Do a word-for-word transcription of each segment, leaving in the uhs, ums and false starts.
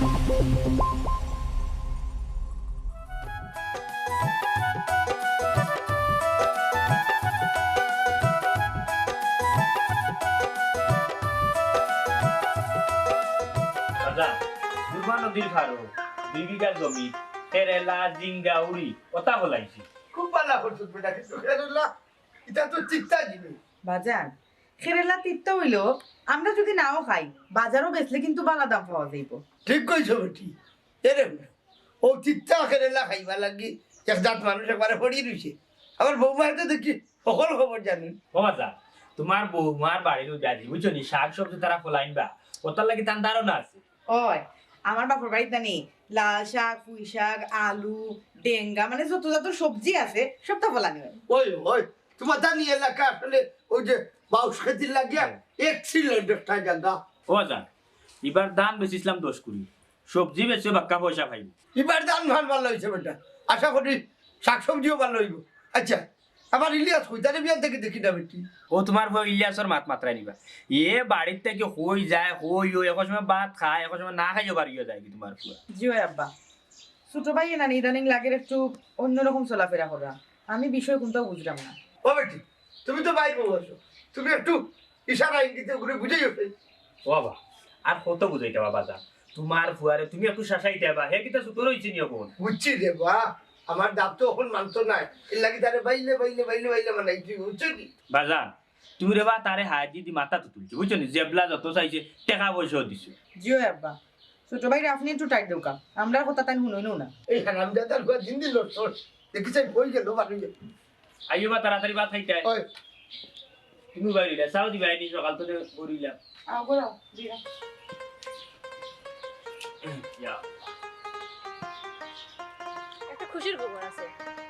দাদা, দুর্বা নদীর পারো দুই বিঘা জমি, কেরেলা, জিঙ্গা, উড়ি, অতা ফলাইছি। খুব ভালা করছস বেটা, কিন্তু কেরেলা, ইটা তো তিতা জিনিস। বাজান, কেরেলা তিতা অইলেও আমরা যুদি নাও খাই, বাজারো বেচলে কিন্তু ভালা দাম পাওয়া যাইবো। ঠিক কইছো বেটি। এরে, অউ তিতা কেরেলা খাইবার লাগি এক জাত মানুষ একবারে পড়ি রইছে। আমার বৌমায় তো দেখি হকল খবর জানইন। ও বাজান, তুমার বৌমার বাড়ির উজাদি, বুঝছো নি, শাক সবজি তারা ফলাইন বা, অতার লাগি তান ধারণা আছে। ওই, আমার বাপর বাড়িত জানি লাল শাক, পুঁই শাক, আলু, ডেঙ্গা, মানে যত জাতর সবজি আছে, সবতা ফলানি অয়। ওই, ওই, তুমার জানি এলাকা আসলে ওই যে বাউশ খেতির লাগিয়া হ্যাঁ। Excellent একটা জাগা। ও বাজান, ইবার ধান বেচিছলাম দশ কুড়ি, সবজি বেচিও বাক্কা পয়সা পাইবো। ইবার ধান ভালা অইছে বেটা, আশা করি শাক সবজিও ভালা অইবো। আচ্ছা, আমার ইলিয়াস কই? তারে বিয়ান থাকি দেখি না বেটি। ও তুমার পুয়া ইলিয়াসর মাত মাতরায় নি বা। এ বাড়িত থাকি কই যায়, কই অয়, এক সময় ভাত খায়, এক সময় না খাইও বারইয়া যায় গি তুমার পুয়া। জি অয় আব্বা, ছোট ভাইয়ে নানি ইদানিং লাগের একটু অন্যরকম চলাফেরা করা। আমি বিষয় কুনটাও বুঝরাম না। ও বেটি, তুমি তো বাইর বউ আছো, তুমি একটু ইশারা ইঙ্গিতে অগুরে বুঝাইও। ও বাবা, আর কত বুঝাইতাম বাজান, তুমার পুয়ারে তুমি একটু শাসাইতায় বা, হে কিতা ছোট রইছে নি অখন? বুঝছি রে বা, আমার দাম তো অখন মানতো নায়, এর লাগি তারে বাইলে, বাইলে, বাইলে, বাইলে মানাইছি, বুঝছো নি? বাজান, তুমি রে বা তারে হায় দিদি মাথা তো তুলছো, বুঝছো নি? যেবলা যত চাইছে, টেকা পয়সাও দিছো। জি অয় আব্বা, ছোট ভাইরে আপনে একটু টাইট দেউক্কা, আমরার কথা তাইন হুনইনও না। এই হারামজাদার পুয়া দিন দিন লড়ছস, দেখি চাই কই গেল, বাকি গেল। আইও বা তাড়াতাড়ি ভাত খাইতায়। ওই। তুমি বাইরে চাও দিবায় নি, সকাল তো গরিলা। আও গো, দিলাম। ইয়া। একটা খুশির খবর আছে,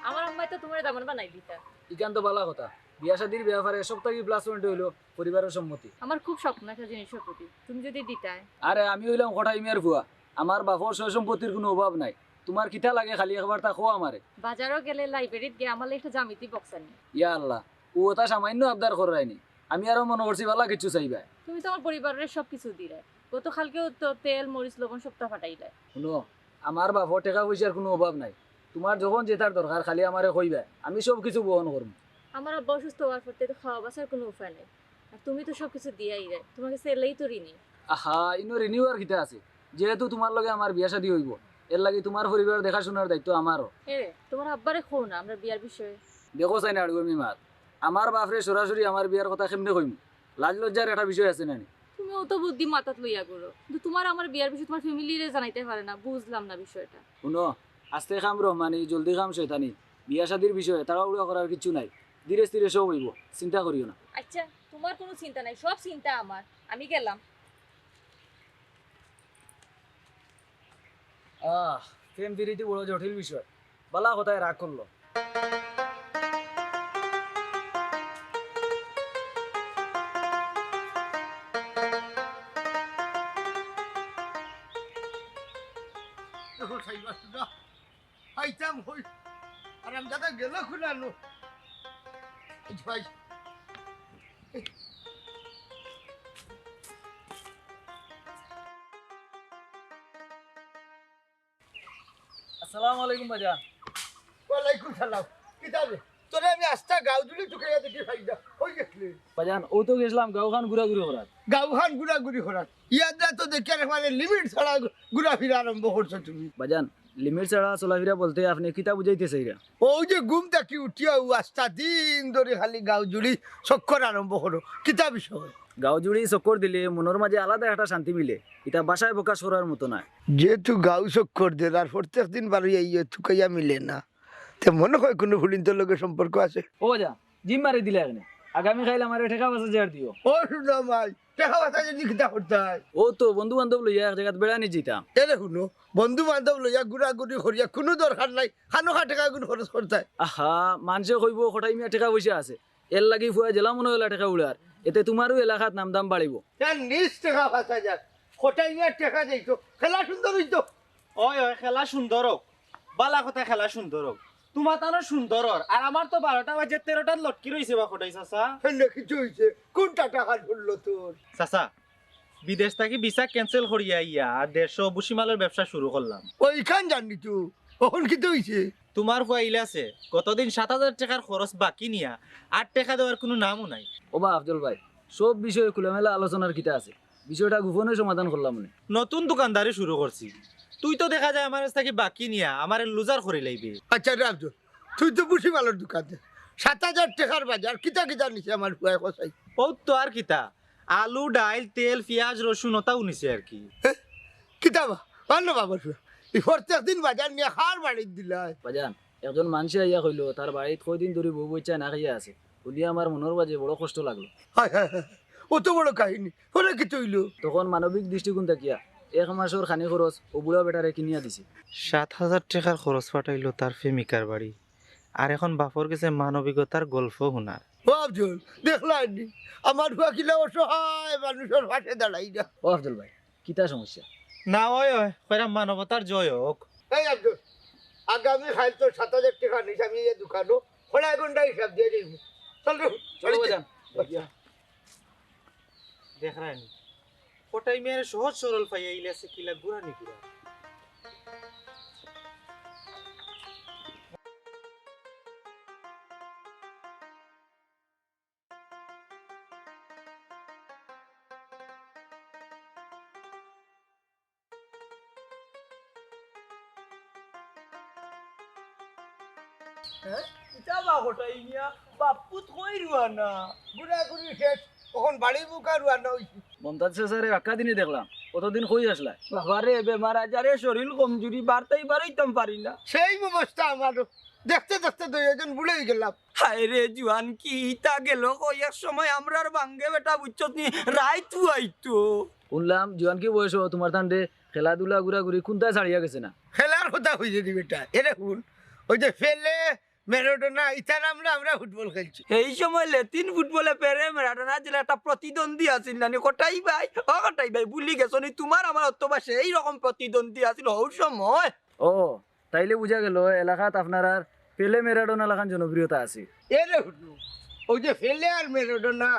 আমার আম্মায় তো তুমারে দামান বানাই দিতা। ইখান তো ভালা কথা, বিয়া শাদির ব্যাপারে সব থাকি plus point অইলো পরিবারর সম্মতি। আমার খুব স্বপ্ন একটা জিনিসর প্রতি, তুমি যুদি দিতায়। আরে, আমি অইলাম কটাই মিয়ার পুয়া, আমার বাপর সয় সম্পত্তির কুনু অভাব নাই। তুমার কিতা লাগে খালি একবার তা কও আমারে। বাজারো গেলে library-ত গিয়া আমার লাগি একটা জ্যামিতি box আনি। ইয়া আল্লাহ, অউ অতা সামাইন্য আবদার কররায় নি। আমি আরো মনো করছি ভালা কিচ্ছু চাইবায়। তুমি তো আমার পরিবাররে সব কিছু দিরায়। গতকালকেও তো তেল, মরিচ, লবণ সবতা ফাটাইলায়। হুনো, আমার বাপর টেকা পয়সার কুনু অভাব নাই। তুমার যখন যেতার দরকার খালি আমারে কইবায়, আমি সব কিছু বহন করমু। আমার আব্বা অসুস্থ অওয়ার পর থাকি তো খাওয়া বাঁচার কুনু উপায় নাই। আর তুমি তো সব কিছু দিয়া আইরায়, তুমার গেছে এর লাগি তো ঋণী। আহা, ইনো ঋণী অওয়ার কিতা আছে? যেহেতু তুমার লগে আমার বিয়া শাদি অইবো, এর লাগি তুমার পরিবার দেখাশুনার দায়িত্ব আমারও। এরে, তুমার আব্বারে কও না আমরার বিয়ার বিষয়ে। দেখো চাই না আড়ুয়া মিমাত, আমার বাপরে সরাসরি আমার বিয়ার কথা কেমনে কইমু? লাজ লজ্জার একটা বিষয় আছে না নি? তুমি অত বুদ্ধি মাথাত লইয়া ঘুরো, কিন্তু তুমার আমার বিয়ার বিষয়ে তুমার family-রে জানাইতায় পারো না, বুঝলাম না বিষয়টা। হুনো, আস্তে কাম রহমানি, জলদি কাম শয়তানি। বিয়া শাদির বিষয়ে তাড়াহুড়া করার কিচ্ছু নাই, ধীরে স্থিরে সব অইবো, চিন্তা করিও না। আচ্ছা, তুমার কুনু চিন্তা নাই, সব চিন্তা আমার। আমি গেলাম। আহ, প্রেম পিরিতি বড় জটিল বিষয়। বালা কথায় রাগ করলো। দেখো, সাইবা সুদা, আইতাম হই। আর আমি দাদা গেল খুলানো। এই ভাই। আসসালামু আলাইকুম বাজান। ওয়ালাইকুম সালাম। কিতা রে? তোরে আমি আস্তা গাঁও জুড়ি টুকাইয়া দেখি ফাইদা। কই গেছলি? বাজান, অউ তো গেছলাম গাঁওখান ঘুরাঘুরি করাত। গাঁওখান ঘুরাঘুরি করাত? ইয়াদরা তো দেখি আর মানে limit ছাড়া ঘু-, ঘুরাফিরা আরম্ভ করছো তুমি। বাজান, limit ছাড়া চলাফিরা বলতে আপনে কিতা বুঝাইতে চাইরা? অউ যে ঘুম থাকি উঠিয়া অউ আস্তা দিন ধরি খালি গাঁও জুড়ি চক্কর আরম্ভ করো। কিতা বিষয়? গাঁও জুড়ি চক্কর দিলে মনর মাঝে আলাদা একটা শান্তি মিলে। ইটা ভাষায় প্রকাশ করার মতো নায়। যেহেতু গাঁও চক্কর দের আর প্রত্যেক দিন বারইয়া ইয়ে তুকাইয়া মিলে না, তে মনো কয় কুনু ফুড়িন্তর লগে সম্পর্ক আছে। ও যা, জিম মারি দিলা এখানে। আগামী কাইল আমারে টেকা পাঁচ হাজার দিও। ও হুনো মাই, টেকা পাঁচ হাজার দি কিতা করতায়? অউ তো বন্ধু বান্ধব লইয়া এক জাগাত বেড়ানি যাইতাম। এরে হুনো, বন্ধু বান্ধব লইয়া ঘুরাঘুরি করিয়া কুনু দরকার নাই, খানোখা টেকা গুন খরচ করতায়। আহা, মানষে কইবো কটাই মিয়া টেকা পয়সা আছে, এর লাগি ফুয়া যেলা মনো অয় অলা টেকা উড়ার, এতে তুমারও এলাকাত নাম দাম বাড়িবো। এ নিজ টেকা পাঁচ হাজার, কটাই মিয়া টেকা যাইতো, খেলা সুন্দর অইতো। অয়, অয়, খেলা সুন্দর অউক। বালা কথা, খেলা সুন্দর অউক। তুমার তানো সুন্দর অর, আর আমার তো বারোটা বাজে তেরোটাত লটকি রইছে বা কটাই চাচা। হেনে কিতা অইছে? কুনটা টেকা ধরলো তোর? চাচা, বিদেশ থাকি ভিসা cancel করিয়া আইয়া দেশো ভুসি মালর ব্যবসা শুরু করলাম। ওইখান জানি তো, অখন কিতা অইছে? তুমার ফুয়া ইলাসে গতদিন সাত হাজার টেকার খরচ বাকি নিয়া আর টেকা দেওয়ার কুনু নামও নাই। ওবা আফজল ভাই, সব বিষয়ে খোলামেলা আলোচনার কিতা আছে? বিষয়টা গোপনে সমাধান করলাম নে। নতুন দোকানদারি শুরু করছি, তুই তো দেখা যায় আমার কাছ থাকি বাকি নিয়া আমারে লুজার করি লাইবে। আচ্ছা রে আফজল, তুই তো ভুসি মালর দোকানদার, সাত হাজার টেকার বাজার কিতা কিতা নিছে আমার ফুয়ায় কছাইন? অউ তো আর কিতা, আলু, ডাইল, তেল, পিয়াজ, রসুন অতাও নিছে আর কি। হে? কিতা বা? অনো বাবা ফুয়া, ই প্রত্যেক দিন বাজার নিয়া কার বাড়িত দিলায়? বাজান, একজন মানষে আইয়া কইলো, তার বাড়িত কয়দিন ধরি বউ বাইচ্চায় না খাইয়া আছে। হুনিয়া আমার মনর মাঝে বড় কষ্ট লাগলো। হায় হায় হায়, অত বড় কাহিনী, অনে কিতা অইলো? তখন মানবিক দৃষ্টিকোণ থাকিয়া এক মাসর খানি খরচ অউ বুড়া বেটারে কিনিয়া দিছি। সাত হাজার টেকার খরচ পাঠাইলো তার প্রেমিকার বাড়ি, আর এখন বাপর গেছে মানবিকতার গল্প হুনার। ও আফজল, দেখলায়নি, আমার ফুয়া কিলা অসহায় মানুষর পাশে দাঁড়াইরা। ও আফজল ভাই, কিতা সমস্যা? না, ওই, ওই, কইরাম মানবতার জয় হোক। এই আফজল, আগামী কাইল তোর সাত হাজার টেকা নিস, আমি এই দোকানো খোলা ঘন্টা হিসাব দিয়া যাইমু। চল রে, চলো বাড়িতে। বাজান। দেখরায়নি, কটাই মিয়ারে সহজ সরল পাইয়া ইলাসে কিলা ঘুরানি ঘুরা। হ্যাঁ? ইতা বা কটাই মিয়া, বাপ-পুত কই রুয়ানা? ঘুরাঘুরি শেষ, অখন বাড়ির মুখা রুয়ানা অইছি। মমতাজ চাচারে বাক্কা দিনে দেখলাম, অতদিন কই আছলায়? বাবারে, বেমার আজারে শরীল কমজুরি, বারতাই বারইতাম পারি না। সেই অবস্থা আমারও, দেখতে দেখতে দুইজন বুড়া অইগেলাম। হায় রে জুয়ান, কিতা গেল কই, এক সময় আমরার বাঙ্গে বেটা বুঝছত নি, রাইত হুয়াইতো। হুনলাম জুয়ানকি বয়সো তুমার তানরে খেলাধুলা ঘুরাঘুরি কুনটায় ছাড়িয়া গেছে না? খেলার কথা কইরে নি বেটা, এরে হুন, ওই যে পেলে, ম্যারাডোনা, ইতার আমলে আমরা ফুটবল খেলছি। সেই সময় লেটিন ফুটবলে পেলে ম্যারাডোনা যেলা একটা প্রতিদ্বন্দ্বী আছিল নানি, কটাই ভাই? ও কটাই ভাই, ভুলি গেছো নি? তুমার আমার অত বা সেই রকম প্রতিদ্বন্দ্বী আছিল হউ সময়। ও, তাইলে বুঝা গেল এলাকাত আপনারার পেলে ম্যারাডোনা লাখান জনপ্রিয়তা আছে। এরে হুনো, ওই যে পেলে আর ম্যারাডোনা,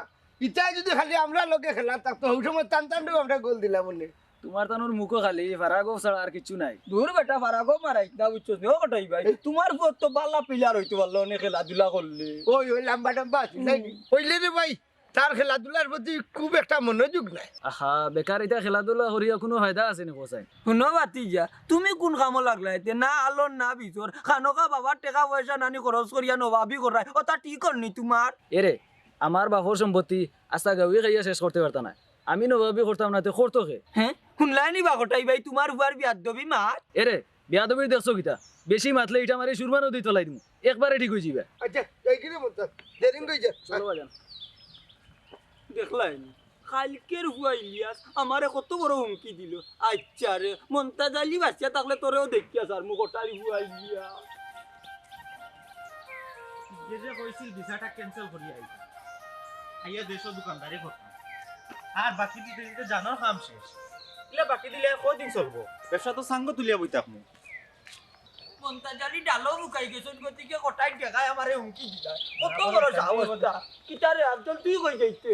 ইতায় যদি খালি আমরার লগে খেলা থাকতো, হউ সময় তান তানরেও আমরা গোল দিলাম অনে। তুমার তানর মুখো খালি ফারাগোভ ছাড়া আর কিচ্ছু নাই। দূর বেটা, ফারাগোভ মারাইত না, বুঝছস নি? ও কটাই ভাই, তুমার ফুয়া তো বালা player অইতো পারলো অনে খেলাধুলা করলে। ওই, ওই লাম্বা টাম্বা আছিল, তাই নি? হুম। অইলে রে ভাই, তার খেলাধুলার প্রতি খুব একটা মনোযোগ নাই। আহা, বেকার ইতা খেলাধুলা করিয়া কুনু ফায়দা আছে নি কছাইন? হুনো ভাতিজা, তুমি কুন কামো লাগলায় এতে? না আলর না ভিতর, খানোখা বাবার টেকা পয়সা নানি খরচ করিয়া নবাবি কররায়, অতা ঠিক অর নি তুমার? এরে, আমার বাপর সম্পত্তি আস্তা গাউয়ে খাইয়া শেষ করতে পারতা নায়। আমি নবাবি করতাম না, তে করতো কে? হ্যাঁ? হুনলায় নি বা কটাই ভাই, তুমার ফুয়ার বিয়াদ্দবি মাত? এরে, বিয়াদবির দেখছো কিতা? বেশি মাতলে ইটা মারি সুরমা নদীত ফালাই দিমু। একবারে ঠিক অইযিবা। আচ্ছা, যাই কি রে মন্তাজ? দেরিং অই যা। চলো বাজান। দেখলায় নি? কাইলকের ফুয়া ইলিয়াস আমারে কত বড় হুমকি দিল। আচ্ছা রে, মন্তাজ আলী বাঁচিয়া থাকলে তোরেও দেখিয়া ছাড়মু কটাই ফুয়া ইলিয়াস। যে যে কইছিল ভিসাটা cancel করিয়া আইতাম। আইয়া দেশো দোকানদারি করতাম। আর বাকি দিতে দিতে জানোর কাম শেষ। ইলা বাকি দিলে আর কয়দিন চলবো? ব্যবসা তো সাঙ্গ তুলিয়া বই থাকমু। মন্তাজ আলী ডালো মুখাই গেছইন, গতিকে কটাই টেকায় আমারে হুমকি দিলা। কত বড় সাহস তা? কিতা রে আফজল, তুই কই যাইতে?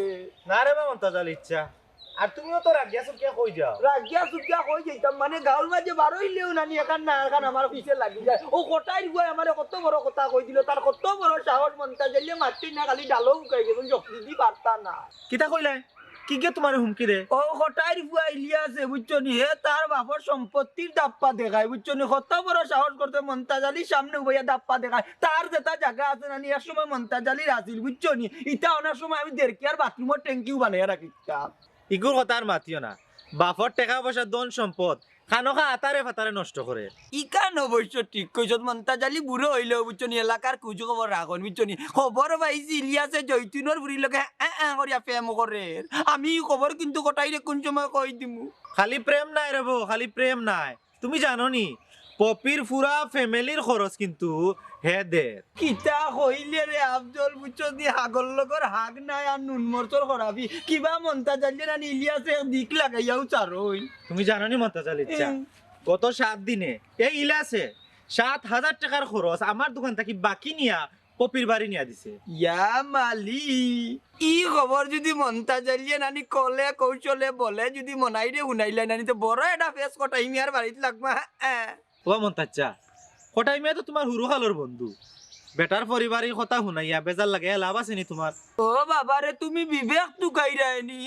না রে বা মন্তাজ আলী, ইচ্ছা। আর তুমিও তো রাগিয়া চুকিয়া কই যাও? রাগিয়া চুকিয়া কই যাইতাম, মানে গাউর মাঝে বারইলেও নানি এখান না এখান আমার পিছে লাগি যায়। ও কটাইর ফুয়ায় আমারে কত বড় কথা কই দিল, তার কত বড় সাহস, মন্তাজ আলীয়ে মাতছইন না, খালি ডালো মুখাই গেছইন, শক্তি দি পারতা না। কিতা কইলায়? কিগে তুমারে হুমকি দে? ও কটাইর ফুয়া ইলিয়াসে, বুঝছো নি? হে তার বাপর সম্পত্তির দাপ্পা দেখায়, বুঝছো নি? কত বড় সাহস করছে মন্তাজ আলীর সামনে উবাইয়া দাপ্পা দেখায়। তার যেটা জাগা আছে নানি, এক সময় মন্তাজ আলীর আছিল, বুঝছো নি? ইটা অনেক সময় আমি দেড়কিয়ার বাথরুমর ট্যাঙ্কিও বানাইয়া রাখিতাম। ইগুর কথা আর মাতিও না। বাপর টেকা পয়সা, ধন সম্পদ, খানোখা আতারে ফাতারে নষ্ট করে। ইখান অবশ্য ঠিক কইছত, মন্তাজ আলী বুড়া অইলেও বুঝছো নি, এলাকার খোঁজ খবর রাখইন, বুঝছো নি? খবর পাইছি ইলিয়াসে জৈতুনর ফুরির লগে এ এ করিয়া প্রেম করের। আমি ই খবর কিন্তু কটাইরে কুন সময় কই দিমু। খালি প্রেম নায় রে বো, খালি প্রেম নায়। তুমি জানো নি, পপির পুরা ফ্যামিলির খরচ কিন্তু হে দের। কিতা কইলে রে আফজল, বুঝছো নি, হাগর লগর হাগ নাই আর নুন মরচর খরাবি। কিবা মন্তাজ আলীয়ে নানি ইলিয়াসে এক দিক লাগাইয়াও চারইন। তুমি জানো নি মন্তাজ আলীর চা? হুম। গত সাত দিনে এই ইলিয়াসে সাত হাজার টেকার খরচ আমার দোকান থাকি বাকি নিয়া পপির বাড়ি নিয়া দিছে। ইয়া মালি, ই খবর যুদি মন্তাজ আলিয়ে নানি কলে কৌশলে বলে যুদি মনাইরে হুনাইলায় নানি, তে বড় একটা ফেস কটাই মিয়ার বাড়িত লাগমা। আহ। ও মন্তাজ চা, কটাই মিয়া তো তুমার হুরুকালর বন্ধু। বেটার পরিবারর কথা হুনাইয়া বেজার লাগে, লাভ আছে নি তুমার? ও বাবা রে, তুমি বিবেক তুকাইরায় নি?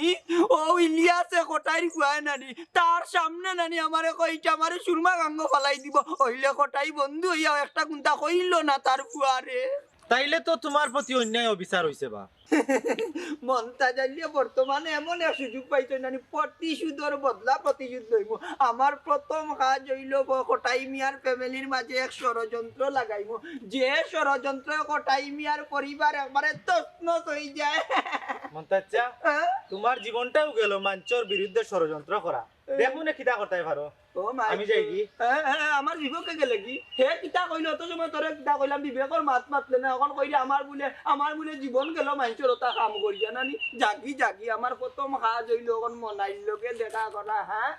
ও ইলিয়াসে কটাইর ফুয়ায় নানি, তার সামনে নানি আমারে কইছে, আমারে সুরমা গাঙ্গো ফালাই দিব। অইলে কটাই বন্ধু অইয়া একটা কুন্তা কইল না তার ফুয়ারে। তাইলে তো তুমার প্রতি অন্যায় অবিচার অইছে বা। মন্তাজ আলিয়ে বর্তমানে এমন এক সুযোগ পাইছে নানি, প্রতিশোধর বদলা প্রতিশোধ লইমু। আমার প্রথম কাজ অইল ব-, কটাই মিয়ার ফ্যামিলির মাঝে এক ষড়যন্ত্র লাগাইমু, যে ষড়যন্ত্র কটাই মিয়ার পরিবার একবারে তছনছ অই যায়। মন্তাজ চা, হ্যাঁ? তুমার জীবনটাও গেল মানষর বিরুদ্ধে ষড়যন্ত্র করা। দেখমু নে কিতা করতায় পারো। ও মাই আমি যাই কি? হ্যাঁ, হ্যাঁ, আমার বিবেকে গেলে কি? হে কিতা কইল, অত সময় তোরে কিতা কইলাম, বিবেকর মাত মাতলে না। অখন কইলে আমার বুলে, আমার বুলে জীবন গেল মানষর অতা কাম করিয়া নানি। যাগি, যাগি, আমার প্রথম কাজ অইল অখন মনাইর লগে দেখা করা, হ্যাঁ?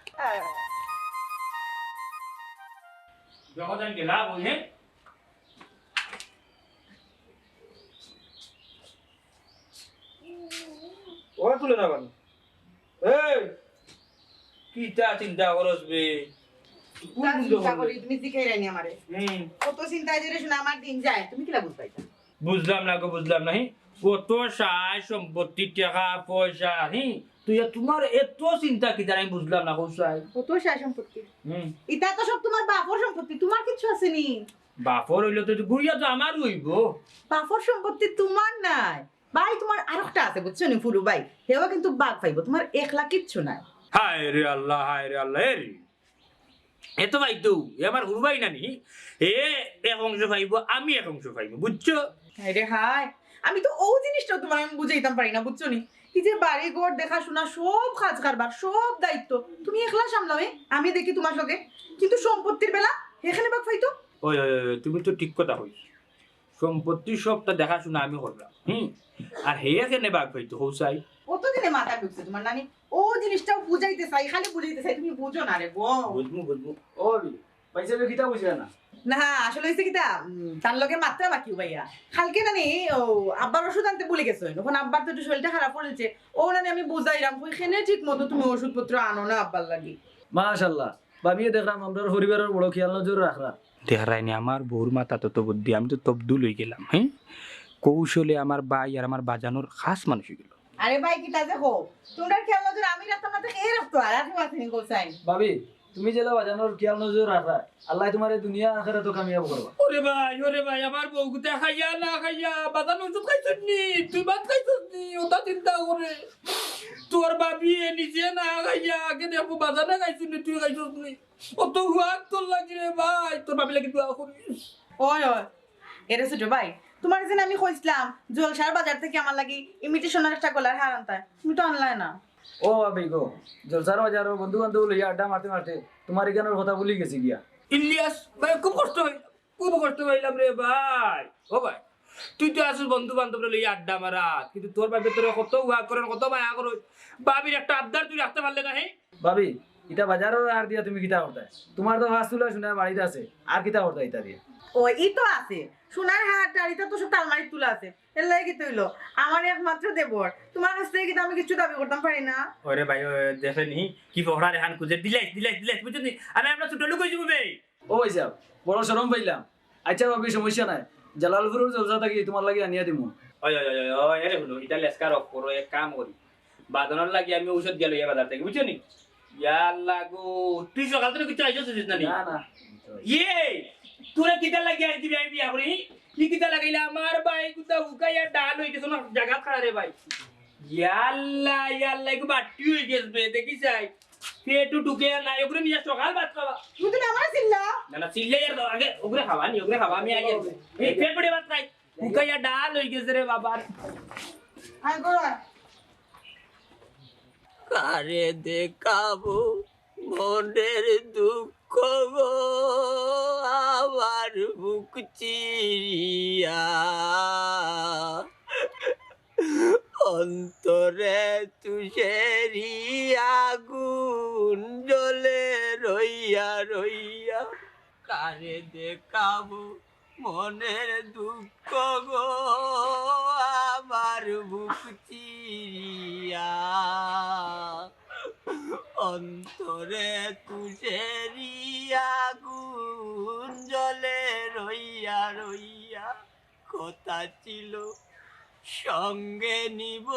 যখন আমি গেলাম, ওই, হ্যাঁ? ওরা তুলে না পারেন। এই, কিতা চিন্তা করস বে? কোন তা চিন্তা চিন্তা করস? করি, তুমি জিকাইরায় নি আমারে। হুম। কত চিন্তায় যে রে শোনা আমার দিন যায়, তুমি কিলা বুঝবায় তা? বুঝলাম না গো, বুঝলাম না, হি। কত সায় সম্পত্তি, টেকা পয়সা, হি। তুই আর তুমার এত চিন্তা কিতার আমি বুঝলাম না, কও চাই। কত সায় সম্পত্তি? হুম। ইতা তো সব তুমার বাপর সম্পত্তি, তুমার কিচ্ছু আছে নি। বাপর অইলে তো গুড়িয়া তো আমারউ অইব। বাপর সম্পত্তি তুমার নায়। ভাই, তুমার আরোকটা আছে, বুঝছো নি, ফুলু ভাই? হেও কিন্তু ভাগ পাইব, তুমার একলা কিচ্ছু নাই। হায় রে আল্লাহ, হায় রে আল্লাহ, এ রে। এ তো ভাই তো, এ আমার হুরু ভাই নানি, এ এক অংশ পাইব, আমি এক অংশ পাইব, বুঝছো? হায় রে হায়, আমি তো ও জিনিসটাও তুমার আমি বুঝাইতাম পারি না, বুঝছো নি? এই যে বাড়ি ঘর দেখাশোনা, সব কাজ কারবার, সব দায়িত্ব তুমি একলা সামলাও, এ? আমি দেখি তুমার লগে, কিন্তু সম্পত্তির বেলা হেখানে ভাগ পাইতো। ওই, ওই, ওই, ওই, তুমি তো ঠিক কথা কইছো। সম্পত্তি সবটা দেখাশোনা আমি করলাম, হুম, আর হে কেনে ভাগ পাইতো, কও চাই? কতদিনে মাথা ঢুকছে তুমার নানি? ও জিনিসটাও বুঝাইতে চাই, খালি বুঝাইতে চাই, তুমি বুঝো না রে গো। বুঝমু, বুঝমু। ও বি, ভাই সাহেব, কিতা বুঝলা না? না, আসলে অইছে কিতা, উম, তার লগে মাত্রা বাকি ভাইয়া। কালকে নানি, ও, আব্বার ওষুধ আনতে ভুলি গেছে। অখন আব্বার তো একটু শরীরটা খারাপ অইছে। ও নানি আমি বুঝাইরাম, কই কেনে ঠিক মতো তুমি ওষুধপত্র আনো না আব্বার লাগি। মাশাআল্লাহ, ভাবিয়ে দেখলাম আমরার পরিবারর বড় খেয়াল নজর রাখরা। দেখরায়নি আমার বউর মাথাত অত বুদ্ধি, আমি তো তব্দুল অই গেলাম, হ্যাঁ? কৌশলে আমার ভাই আর আমার বাজানর খাস মানুষ অই গেল। আরে ভাই, কিতা যে কও, তুমরার খেয়াল নজর আমি রাখতাম না, তো কে রাখতো? আর আর কেউ আছে নি, কও চাই? ভাবি, তুমি যেলা বাজানর খেয়াল নজর রাখরা, আল্লায় তুমারে দুনিয়া আখেরাতো কামিয়াব করবা। ওরে ভাই, ওরে ভাই, আমার বউগুতা খাইয়া না খাইয়া, বাজান ওষুধ খাইছস নি? তুই ভাত খাইছস নি? অতা চিন্তা করে। তোর ভাবিয়ে নিজে না খাইয়া আগে দেখবো বাজানে খাইছস নি, তুই খাইছস নি? অত হুয়াক তোর লাগি রে ভাই, তোর ভাবির লাগি দোয়া করিস। ওই, ওই, এরে ছোট ভাই, তুমারে যে আমি কইছলাম, জলসার বাজার থাকি আমার লাগি ইমিটেশনর একটা গলার হার আনতায়, তুমি তো আনলায় না। ও ভাবি গো, জলসার বাজারো বন্ধু বান্ধব লইয়া আড্ডা মারতে মারতে তুমার ইখানর কথা ভুলি গেছি গিয়া। ইলিয়াস ভাই, খুব কষ্ট অইল, খুব কষ্ট পাইলাম রে ভাই। ও ভাই, তুই তো আছস বন্ধু বান্ধবরে লইয়া আড্ডা মারাত, কিন্তু তোর ভাবিয়ে তোরে কত হুয়াক করইন, কত মায়া করইন, ভাবির একটা আবদার তুই রাখতে পারলে না, হে? ভাবি, ইতা বাজারর হার দিয়া তুমি কিতা করতায়? তুমার তো পাঁচ তুলা সোনা বাড়িত আছে, আর কিতা করতায় ইতা দিয়া? ও, ই তো আছে, সোনার হার টার, ইতা তো সব আলমারিত তুলা আছে। এর লাগি কিতা অইলো? আমার একমাত্র দেবর, তুমার কাছ থাকি কিতা আমি কিচ্ছু দাবি করতাম পারি না? ওরে ভাই, ওই দেখছনি, কি ফকরা রেহান খুঁজে, দিলাইস, দিলাইস, দিলাইস, বুঝছনি? আমি আমরা ছোট লোক অই যাইমু বে। ও ভাই সাহেব, বড় শরম পাইলাম। আচ্ছা ভাবি, সমস্যা নাই, জালালপুরর জলসা থাকি তুমার লাগি আনিয়া দিমু। ওই, ওই, ওই, ওই, ওই, এরে হুনো, ইটা লেসকার off করো, এক কাম করি। বাজানর লাগি আমি ঔষধ গিয়া লইয়া বাজার থাকি, বুঝছো নি? ইয়া আল্লাহ গো, তুই সকাল থাকি কিচ্ছু আইছস না নি? না, না। ইয়ে, তোরা কিতা লাগি আইছি ভাই বিয়া করি? কি কিতা লাগাইলে আমার ভাই কুতা হুকাইয়া ডাল অই গেছে না জাগা খাড়া রে ভাই। ইয়া আল্লাহ, ইয়া আল্লাহ, একটু বাটি অই গেছে বে, দেখি চাই। পেটও ঢুকে আর নাই, ওগুলো নিয়ে সকাল ভাত খাওয়া। তুমি তো আমার চিল্লা। না, না, চিল্লাই আর দাও, আগে ওগুলো খাওয়া, নি ওগুলো খাওয়া, আমি আগে এই পেট ভরে ভাত খাই। হুকাইয়া ডাল অই গেছে রে বাবার। আয় গো। কারে দেখাবো মনের দুঃখ গো, আমার বুক চিরিয়া। অন্তরে তুষেরি আগুন জ্বলে রইয়া রইয়া। কারে দেখাবো মনের দুঃখ গো আমার বুক চিরিয়া, অন্তরে তুষেরি আগুন জ্বলে রইয়া রইয়া। কথা ছিল সঙ্গে নিব,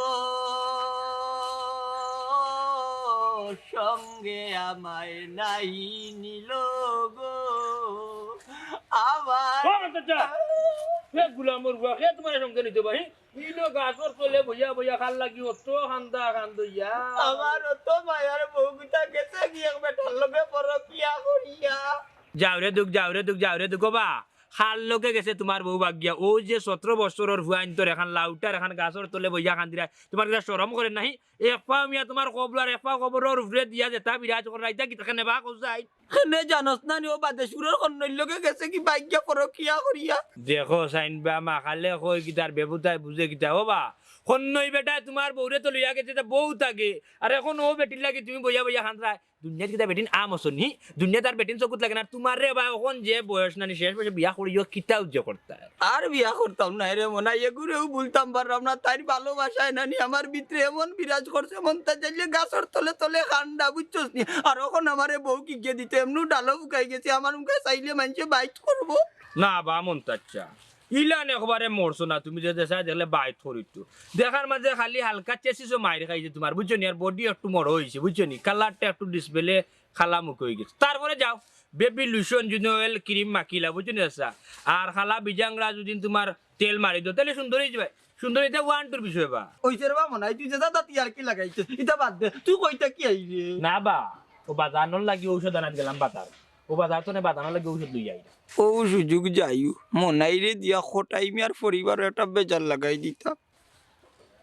সঙ্গে আমায় নাই নিল গো। আমার ও, আচ্ছা, আচ্ছা। হে গুলামর বুয়া, হে তোমার সঙ্গে নিতে ভাই? ইলো গাছর তলে বইয়া বইয়া খাল লাগি অত কান্দা কান্দইয়া। আমার অত মায়ার বউগুতা গেছে কি এক বেটার লগে পরকিয়া করিয়া। যাও রে দুখ, যাও রে দুখ, যাও রে দুখ, ও বা। খাল লগে গেছে তোমার বউ ভাগিয়া। অউ যে সতরো বছরর ফুয়াইন্তর এখান লাউটার এখান গাছর তলে বইয়া কান্দিরা, তোমার কিতা শরম করে নাহি? এক পাও মিয়া তোমার কবর আর এক পাও কবরর উপরে দিয়া যেতা বিরাজ করে, ইতা কিতা কেনে বা কও চাই? কেনে জানোস না নি, ও বাদেশ্বরর কন্যর লগে গেছে কি ভাগিয়া পরকিয়া করিয়া। দেখো চাইন বা, মাখালে কই কিতার বেবুতায় বুঝে কিতা, ও বা, কন্যই বেটায় তোমার বউরে তো লইয়া গেছে, তা বউ থাকে, আর এখন ও বেটির লাগি তুমি বইয়া বইয়া কান্দরায়। দুনিয়াত কিতা বেটিন আম অসনি? দুনিয়াত আর বেটিন চকুত লাগে না। আর তোমার রে বা, এখন যে বয়স নানি, শেষ বয়সে বিয়া করিও, কিতাও যে করতায়। আর বিয়া করতাম না রে মনাই, এগুরেও ভুলতাম পারলাম না। তাইর ভালোবাসায় নানি আমার ভিতরে এমন বিরাজ করছে, মনটা চাইলে গাছর তলে তলে কান্দা, বুঝছস নি? আর এখন আমারে বউ কিগিয়ে দিতে, এমনু ডালো ফুকাই গেছে, আমার মুখে চাইলে মাইনষে বাইট করবো। না বা মন্তাচ্চা, ইলান একবারে মরছো না, তুমি যে দেশায় দেখলে বাইট করিতো। দেখার মাঝে খালি হালকা চেসিসও মাইর খাইছে তোমার, বুঝছো নি? আর বডি একটু মরো হইছে, বুঝছো নি? কালারটা একটু ডিসপ্লে কালা মুখ হয়ে গেছে। তারপরে যাও, বেবি লোশন যদি অয়েল ক্রিম মাখিলা, বুঝছো নি? আচ্ছা, আর কালা বিজাংরা যদি তোমার তেল মারি দেও, তাইলে সুন্দর হয়ে যাবে। সুন্দর, ইটা ওয়ান টুর বিষয় বা। ওই যে রে বা মনাই, তুই যে দাদা তুই আর কি লাগাইছিস, ইটা বাদ দে, তুই কইতা কি আইরে? না বা, ও বাজানোর লাগি ঔষধ আনাত গেলাম বাজার। ও বাজার তো না বাজানোর লাগি ঔষধ লই আইরা। ও সুযোগ যাইও, মনাইরে দিয়া কটাই মিয়ার পরিবারও একটা বেজার লাগাই দিতা।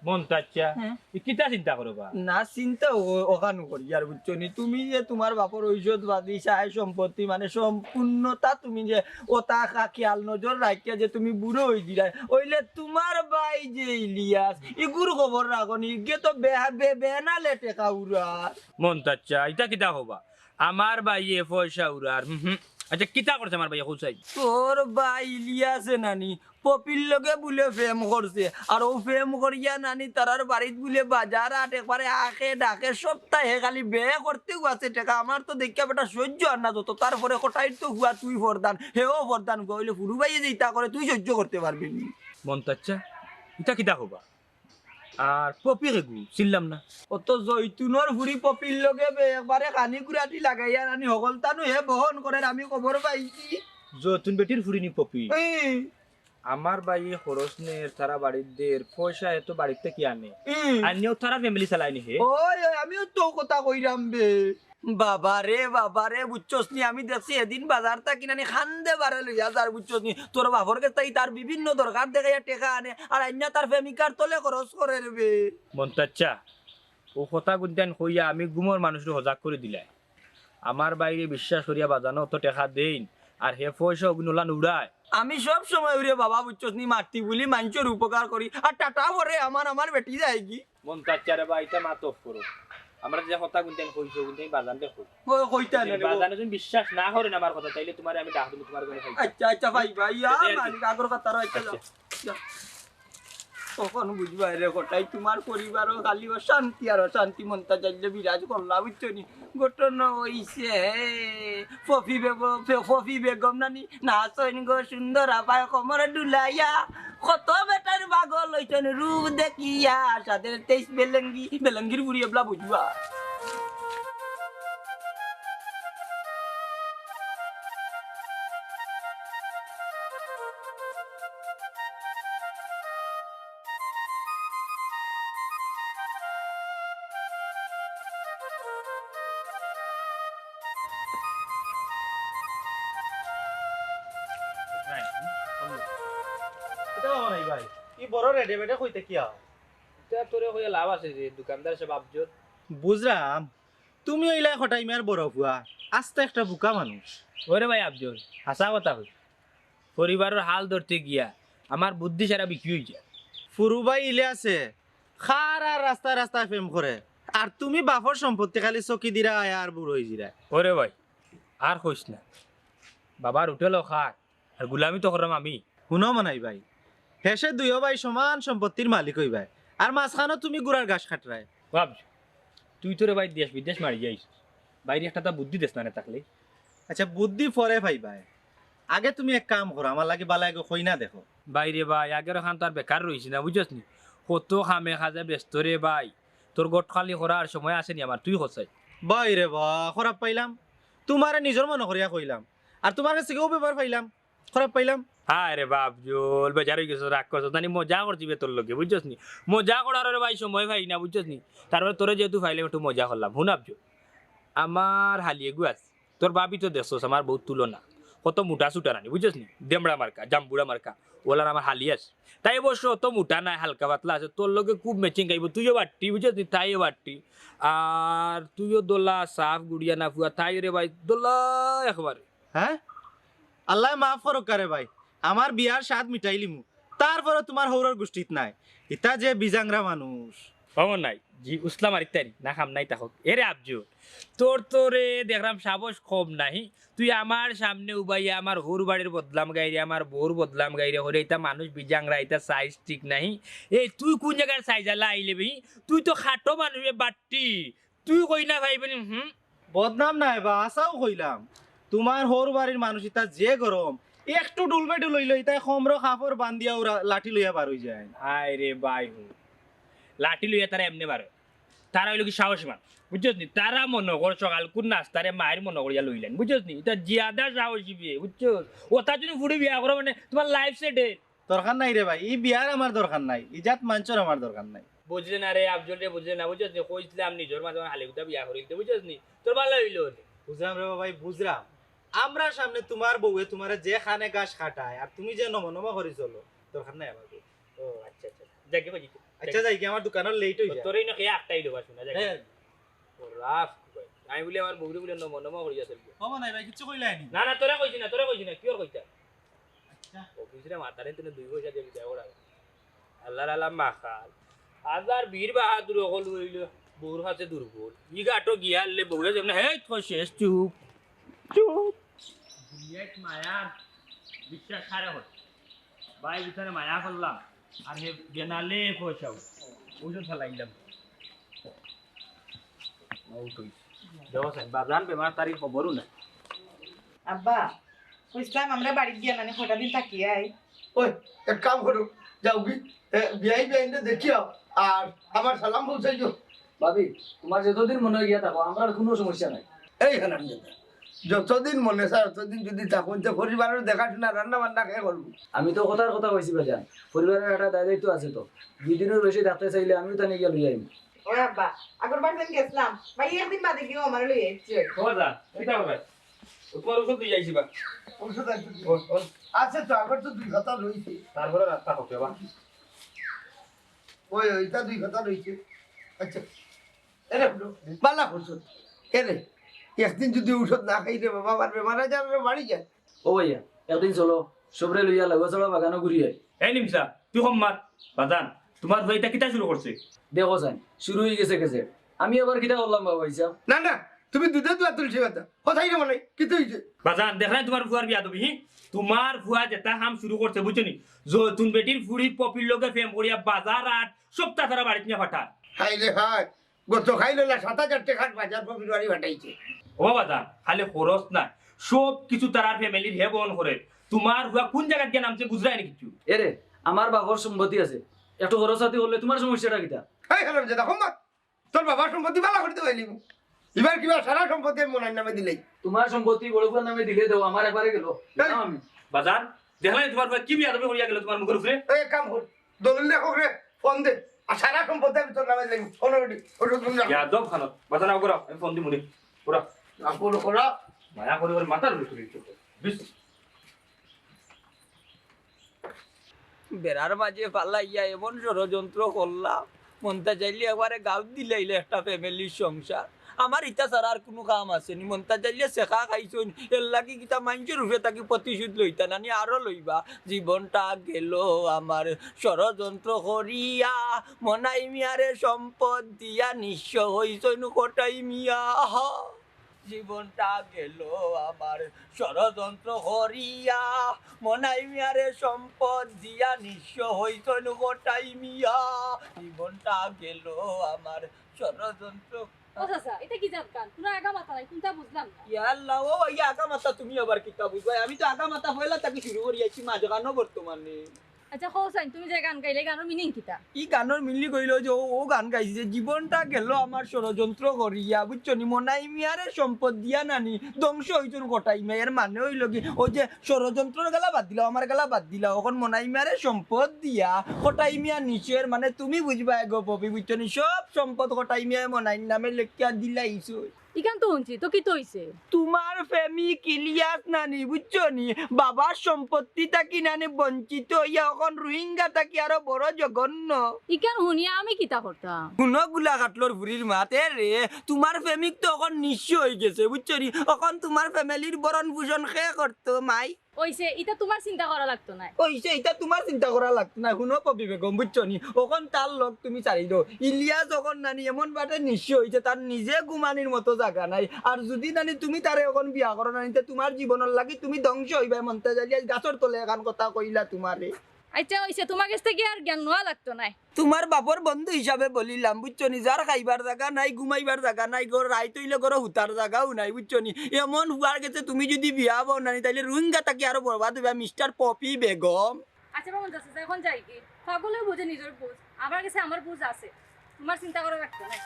মন্তাচ্চা, হ্যাঁ। ই কিতা চিন্তা করো বা? না, চিন্তা ও-, ওখানো করি আর বুঝছো নি? তুমি যে তোমার বাপর ঔষধ বাদি, সহায় সম্পত্তি, মানে সম্পূর্ণতা তুমি যে ওতা খা-, খেয়াল নজর রাখিয়া যে তুমি বুড়ো হই দিলাই, ওইলে তোমার ভাই যে ইলিয়াস, ইগুর খবর রাখো নি, ইগে তো বে-, বে-, বেনালে টেকা উড়ার। মন্তাচ্চা, ইটা কিতা হবা? আমার ভাইয়ে পয়সা উড়ার, হুম, হুম। আচ্ছা, কিতা করছে আমার ভাইয়ে, কও চাই? তোর ভাই ইলিয়াসে নানি, পপির লগে বুলে প্রেম করছে, আর ও প্রেম করিয়া নানি তারার বাড়িত বুলে বাজার আট একবারে আখে ডাকে সপ্তাহে খালি ব্যয় করতেউ আছে টেকা। আমার তো দেখিয়া বেটা সহ্য আর না যত, তারপরে কটাইর তো হুয়া তুই ফরদান, হেও ফরদান, হুয়া অইলে ফুরু ভাইয়ে যে ইতা করে তুই সহ্য করতে পারবি নি। মন্তাচ্চা, ইটা কিতা হবা? আর পপি কেগু, চিনলাম না। অত জৈতুনর ফুরি পপির লগে বে-, একবারে খানি কুরাটি লাগাইয়া নানি হকলতানু হে বহন করের, আমি খবর পাইছি। জৈতুন বেটির ফুরি নি পপি? এই। আমার ভাইয়ে খরচ নের, তারা বাড়িত দের, পয়সা এত বাড়িত থাকি আনে। এই। আনিয়াও তারা ফ্যামিলি চালায় নি হে। ওই, ওই, আমিও তো কথা কইরাম বে। বাবা রে, বাবা রে, বুঝছস নি, আমি দেখছি এদিন বাজার থাকি নানি খান্দে বারে লইয়া যার, বুঝছস নি, তোর বাপর গেছ থাকি তার বিভিন্ন দরকার দেখাইয়া টেকা আনে, আর আইনা তার প্রেমিকার তলে খরচ করের বে। মন্তাচ্চা, ও কথা গুনতাইন কইয়া আমি গুমর মানুষরে হজাগ করি দিলাই। আমার ভাইরে বিশ্বাস করিয়া বাজানো অত টেকা দেইন, আর হে পয়সা অগুন ওলান উড়ায়। আমি সব সময় উড়ে বাবা, বুঝছস নি, মারতি বুলি মাইনষর উপকার করি, আর টাটা পরে আমার, আমার বেটি যায়গি। মন্তাচ্চা রে বা, ইটা মাত off করো। আমরা যে কথা গুনতাইন কইছো, গুনতাইন বাজান দেখো। ওই কইতা না রে, বাজানে তুমি বিশ্বাস না করেন আমার কথা, তাইলে তোমারে আমি ডাক দিমু, তোমার ঘরে খাইতে। আচ্ছা, আচ্ছা, ভাই, ভাই, ইয়া, আচ্ছা, আচ্ছা। মালিক, আগর কথা রয়, আচ্ছা, আচ্ছা। যাও। তখন বুঝবায় রে, কটাই তোমার পরিবারও খালি অশান্তি আর অশান্তি, মনটা চাইলে বিরাজ করলা, বুঝছো নি? ঘটনা হইছে, পপি বেগ-, পে-, পপি বেগম নানি, নাচইন গো সুন্দর আপায় কমর ডুলাইয়া, কত বেটার পাগল হইছন রূপ দেখিয়া, সাদের তেইশ বেলঙ্গি, বেলঙ্গির বুড়ি এবলা বুঝবা। ইটা আমার নাই ভাই। ই বড় রেডে বেডে কইতে কিয়া? ইটা তোরে কইয়া লাভ আছে যে দোকানদার সাব আফজল। বুঝরাম, তুমি অইলায় কটাই মিয়ার বড় ফুয়া, আস্তা একটা বুকা মানুষ। ওরে ভাই আফজল, হাছা কথা কই। পরিবারর হাল ধরতে গিয়া আমার বুদ্ধি সারা বিক্রি অই যায়। ফুরু ভাই ইলিয়াসে খার আর রাস্তায় রাস্তায় প্রেম করে, আর তুমি বাপর সম্পত্তি খালি চকি দিরায় আর বুড়ো অই যিরায়। ওরে ভাই, আর কইস না, বাবার হোটেলও খার, আর গুলামি তো কররাম আমি। হুনো মনাই ভাই, হেষে দুইও ভাই সমান সম্পত্তির মালিক অইবায়, আর মাঝখানো তুমি গুড়ার ঘাস কাটরায়। ভাব, তুই তো রে ভাই দেশ বিদেশ মারি যাইস, বাইরে একটা তা বুদ্ধি দেস না রে থাকলে। আচ্ছা, বুদ্ধি পরে পাইবায়, আগে তুমি এক কাম করো, আমার লাগি বালা এগু কইনা দেখো। বাইরে ভাই, আগের খান তো আর বেকার রইছি না, বুঝছস নি? কত কামে কাজে ব্যস্ত রে ভাই, তোর গট খালি করার সময় আছে নি আমার, তুই কছাই। ভাই রে বা, খারাপ পাইলাম, তুমারে নিজর মনো করিয়া কইলাম, আর তুমার গেছ থাকি অউ ব্যবহার পাইলাম, খারাপ পাইলাম। হায় রে বাপ জল, বেজার অইগেছস, রাগ করছস, জানি মজা করছি বে তোর লগে, বুঝছস নি? মজা করার রে ভাই সময় পাই না, বুঝছস নি? তারপরে তোরে যেহেতু পাইলাম, একটু মজা করলাম। হুন আফজল, আমার হালি এগু আছে, তোর ভাবি তো দেখছস, আমার বউত তুলনা, কত মোটা সুটা নানি, বুঝছস নি? দেমড়া মার্কা, জাম্বুরা মার্কা, অলার আমার হালি আছে। তাই অবশ্য অত মোটা নায়, হালকা পাতলা আছে, তোর লগে খুব matching খাইবো, তুইও বাট্টি, বুঝছস নি? তাইও বাট্টি, আর তুইও দলা, সাফ গুড়িয়া না ফুয়া, তাই রে ভাই দলা একবারে। হ্যাঁ, আল্লায় মাফ করউক্কা রে ভাই, আমার বিয়ার স্বাদ মিটাইলিমু, তারপরও তুমার হউরর গুষ্টিত নাই, ইতা যে বিজাংরা মানুষ। ও নাই, জি উসলা মারিতারি না, কাম নাই থাকউক। এরে আফজল, তোর তো রে দেখরাম সাহস কম নাহি, তুই আমার সামনে উবাইয়া আমার হউর বাড়ির বদনাম গাইরে, আমার বউর বদনাম গাইরে, কইরে ইতা মানুষ বিজাংরা, ইতা size ঠিক নাহি। এই তুই কুন জাগার size আলা আইলে বে? তুই তো খাটো মানুষ বে, বাট্টি। তুই কইনা পাইবে নি, হুম? বদনাম নায় বা, হাছাউ কইলাম। তুমার হউর বাড়ির মানুষ ইতা যে গরম, একটু ডুলবে ডুল অইলে ইতায় কমরো কাপড় বান্ধিয়া অউ লাঠি লইয়া বার অইযায়। হায় রে ভাই, হুন, লাঠি লইয়া তারা এমনে বার অয়। তারা অইলো কি সাহসী মানুষ, বুঝছস নি? তারা মনো কর সকাল কুন নাস্তারে মাইর মনো করিয়া লইলাইন, বুঝছস নি? ইতা জিয়াদা সাহসী বে, বুঝছস? অতা যদি ফুড়ি বিয়া করো মানে তুমার life set। দরকার নাই রে ভাই, ই বিয়ার আমার দরকার নাই, ই জাত মানষর আমার দরকার নাই। বুঝলে না রে আফজল রে, বুঝলে না, বুঝছস নি? কইছলাম নিজর মাঝে আমার হালিগুতা বিয়া করিলতে, বুঝছস নি? তোর ভালা অইলো নে। বুঝরাম রে বা ভাই, বুঝরাম। আমরার সামনে তুমার বউয়ে তুমারে যে কানে ঘাস কাটায়, আর তুমি যে নম নম করি চলো, দরকার নাই আমার বউর। ও আচ্ছা, আচ্ছা, আচ্ছা। যাইগি, কই যাইগি? আচ্ছা, যাইগি, আমার দোকানো late অই যায়। তোরে ইনো কে আটকাই দেবা, শুনা যাইগি। হ্যাঁ। ও রাফ ভাই। আমি বুলে আমার বউরে বুলে নম নম করিয়া চলবো। ও মনাই ভাই, কিচ্ছু কইলায় নি? না, না, তোরে কইছি না, তোরে কইছি না, কিওর কইতা? আচ্ছা। অফিসরে মাতারে তুমি দুই পয়সা দিয়া বিদায় করা। আল্লাহর আলা মাখাল। হাজার বীর বাহাদুর অকল অইলো, বউর কাছে দুর্বল। ই ঘাটো গিয়া আনলে বউরে যেমনে, "হেই, তোর শেষ, চুপ, চুপ।" দুনিয়াত মায়ার বিশ্বাস কারে করে? ভাই, ভিতরে মায়া করলাম, আর হে বেনালে পয়সা, ওজন ফালাইলাম। দেখো স্যার, বাজান বেমার তারিখ খবরও না। আব্বা, কইছলাম আমরা বাড়িত গিয়া নানি কটা দিন থাকি আই। ওই, এক কাম করো, যাওগি, এ, বিয়াই বিয়াইনরে দেখিয়াও, আর আমার সালাম পৌঁছাইও। ভাবি, তুমার যতদিন মনে অয় গিয়া থাকো, আমরার কুনু সমস্যা নাই। এই হারামজাদা, যতদিন মনে চায় ততদিন যদি থাকো, তে পরিবারর দেখাশুনা, রান্না বান্না কে করবো? আমি তো কথার কথা কইছি বাজান, পরিবারর একটা দায় দায়িত্ব আছে তো, দুই দিনর বেশি থাকতে চাইলে আমিও তানে গিয়া লইয়া আইমু। ওই আব্বা, আগর বার যেন গেছলাম, ভাই একদিন বাদে গিয়া আমারে লইয়া আইছে। খবরদার, কিতা করবে? ও তোমার ওষুধ লইয়া আইছি বা। ওষুধ আছে তো? ও, ও। আছে তো, আগর তো দুই কথা রইছে। তারপরে রাস্তা হবে বা। ওই, ওইটা দুই কথা রইছে। আচ্ছা। এরে হলো, বালা করছো। এরে, একদিন যদি ঔষধ না খাই রে বাবা, আমার বেমার আজার আরো বাড়ি যায়। ও ভাইয়া, একদিন চলো, সবরে লইয়া লাউয়াছড়া বাগানো ঘুরি আই। এই নিমসা, তুই কম মাত, বাজান, তোমার ভাইটা কিতা শুরু করছে? দেখো চাইন, শুরু অই গেছে গেছে। আমি আবার কিতা করলাম বাবা হিসাব? না, না, তুমি দুধে দুয়া তুলসী পাতা। কথাই রে মনে, কিতা অইছে? বাজান, দেখরায় তোমার ফুয়ার বিয়াদবি, হি? তোমার ফুয়া যেটা কাম শুরু করছে, বুঝছো নি? জৈতুন বেটির ফুড়ি পপির লগে প্রেম করিয়া বাজার আট সপ্তাহ তারা বাড়িত নিয়া ফাটার। হায় রে হায়, গত খাইল না সাত হাজার টেকার বাজার পপির বাড়ি ফাটাইছে। ও বাজান, খালি খরচ না, সব কিছু তারার ফ্যামিলির হে বহন করে। তোমার ফুয়া কোন জাগাত গিয়া নামছে বুঝরায় নি কিছু? এরে, আমার বাপর সম্পত্তি আছে, একটু খরচ পাতি করলে তোমার সমস্যাটা কিতা? এই হারামজাদা, কম মাত। তোর বাবার সম্পত্তি বালা করিতে পাইলি। এবার কিবা সারা সম্পত্তি আমি মনাইর নামে দিলাই। তোমার সম্পত্তি বড় ফুয়ার নামে দিলে দেও, আমার একবারে গেল। এই। দিলাম আমি। বাজান, দেখলায় তোমার ফুয়া কি বিয়াদবি করিয়া গেল তোমার মুখর উপরে? এই এক কাম কর, দলিল লেখক রে, ফোন দে। আর সারা সম্পত্তি আমি তোর নামে দিলাই। ফোন রেডি, ওষুধ তুমি রাখো। বিয়াদব খানো। বাজান, আও করো, আমি ফোন দিমু নি। করো। রাখো, করো। মায়া করি করি মাথার উপরে তুলি দিতে। বিশ। বেড়ার মাঝে ফালাইয়া এমন ষড়যন্ত্র করলা, মনটা চাইলে একবারে গাউত দিলাইলে একটা ফ্যামিলির সংসার। আমার ইতা ছাড়া আর কুনু কাম আছে নি? মনটা চাইলে শেখা খাইছইন, এর লাগি কিতা মাইনষর উপরে থাকি প্রতিশোধ লইতা না নি? আরো লইবা। জীবনটা গেল আমার ষড়যন্ত্র করিয়া, মনাই মিয়ারে সম্পদ দিয়া নিঃস্ব হইছইন কটাই মিয়া। আহা। জীবনটা গেল আমার ষড়যন্ত্র করিয়া, মনাই মিয়ারে সম্পদ দিয়া নিঃস্ব হইছইন কটাই মিয়া। জীবনটা গেল আমার ষড়যন্ত্র। ও চাচা, ইটা কি জাত গান? কুনু আগা মাথা নাই, কুনটা বুঝলাম না। ইয়া আল্লাহ, ও ইয়া আগা মাথা তুমি আবার কিতা বুঝবায়? আমি তো আগা মাথা পয়লা থাকি শুরু করি আইছি, মাঝখানো বর্তমানে। আচ্ছা, কও চাইন, তুমি যে গান গাইলে, গানর meaning কিতা? ই গানর meaning অইলো যে ও, ও গান গাইছে যে জীবনটা গেল আমার ষড়যন্ত্র করিয়া, বুঝছো নি? মনাই মিয়ারে সম্পদ দিয়া নানি ধ্বংস হইছইন কটাই মিয়া। এর মানে অইলো কি, ও যে ষড়যন্ত্রর গালা বাদ দিলাও, আমার গালা বাদ দিলাও, অখন মনাই মিয়ারে সম্পদ দিয়া কটাই মিয়া নিঃস্ব। এর মানে তুমি বুঝবায় গো পপি, বুঝছো নি? সব সম্পদ কটাই মিয়ায় মনাইর নামে লেখিয়া দিলাইছইন। ইখান তো হুনছি, তো কিতা অইছে? তুমার প্রেমিক ইলিয়াস নানি, বুঝছো নি? বাবার সম্পত্তি থাকি নানি বঞ্চিত অইয়া অখন রোহিঙ্গা থাকি আরো বড় জঘন্য। ইখান হুনিয়া আমি কিতা করতাম? হুনো গুলা কাটলর ফুরির মাত, এ রে, তুমার প্রেমিক তো অখন নিঃস্ব অইগেছে, বুঝছো নি? অখন তুমার familyর ভরণ পোষণ কে করতো, মাই? অইছে, ইতা তুমার চিন্তা করা লাগতো নায়। অইছে, ইতা তুমার চিন্তা করা লাগতো নায়। হুনো পপি বেগম, বুঝছো নি? অখন তার লগ তুমি ছাড়ি দেও। ইলিয়াস অখন নানি এমন বাটে নিঃস্ব অইছে, তার নিজে ঘুমানির মতো জাগা নাই। আর যুদি নানি তুমি তারে অখন বিয়া করো নানি, তে তুমার জীবনর লাগি তুমি ধ্বংস অইবায় মন্তাজ আলী। আইজ গাছর তলে এখান কথা কইলা তুমারে। আচ্ছা, অইছে, তুমার গেছ থাকি আর জ্ঞান নেওয়া লাগতো নায়। তুমার বাপর বন্ধু হিসাবে বলিলাম, বুঝছো নি? যার খাইবার জাগা নাই, ঘুমাইবার জাগা নাই, ঘর রাইত অইলে ঘরো হুতার জাগাও নাই, বুঝছো নি? এমন পুয়ার গেছে তুমি যুদি বিয়া পাও নানি, তাইলে রোহিঙ্গা থাকি আরো বরবাদ অইবা, মিস্টার পপি বেগম। আচ্ছা, বাবা, যাচ্ছে, এখন যাই কি? পাগলেও বুঝে নিজর বুঝ, আমার গেছে আমার বুঝ আছে, তুমার চিন্তা করা লাগতো নায়।